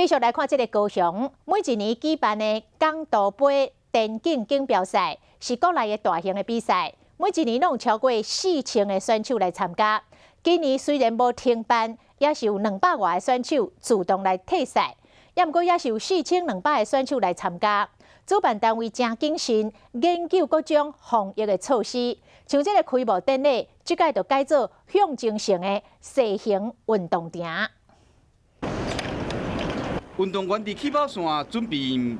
繼續來看這个高雄，每一年舉辦的港都盃電競錦標賽是國內的大型的比賽，每一年攏有超過4000个選手來參加。今年雖然無停辦，也是有200外个選手主動來退賽，也毋過也是有4200个選手來參加。主辦單位誠謹慎，研究各種防疫的措施，像這个開幕典禮，這擺就改做象徵性的小型運動場。運動員佇起跑線準備，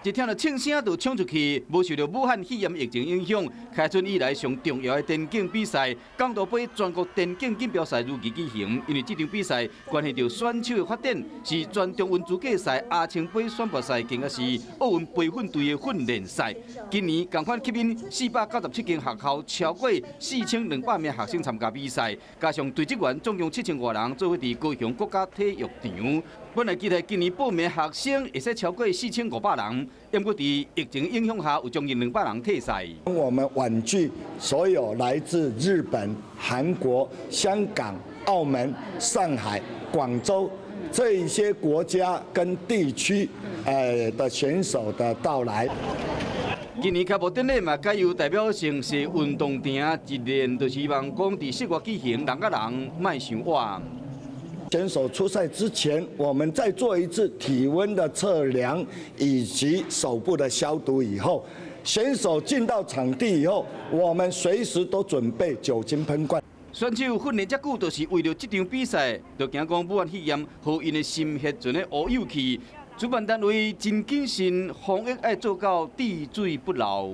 一聽著槍聲就衝出去，無受著武漢肺炎疫情影響，開春以來上重要的電競比賽——港都盃全國電競錦標賽如期舉行。因為這場比賽關係著選手的發展，是全中運資格賽、亞青盃選拔賽，更加是奧運培訓隊的訓練賽。今年仝款吸引497間學校，超過4200名學生參加比賽，加上隊職員總共7000外人，做伙佇高雄國家體育場。本來期待今年報名學生會使超過4500人，毋過佇疫情影響下，有將近200人退賽。我們婉拒所有來自日本、韓國、香港、澳門、上海、廣州這一些國家跟地區的選手的到來。今年開幕典禮嘛，改由代表性是運動場，一練就希望講佇室外舉行，人佮人莫傷倚。選手出賽之前，我們再做一次體溫的測量以及手部的消毒以後，選手進到場地以後，我們隨時都準備酒精噴罐。選手訓練遮久，就是為著這場比賽，就驚講武漢肺炎予𪜶的心血全咧烏有去。主辦單位真謹慎，防疫愛做到滴水不漏。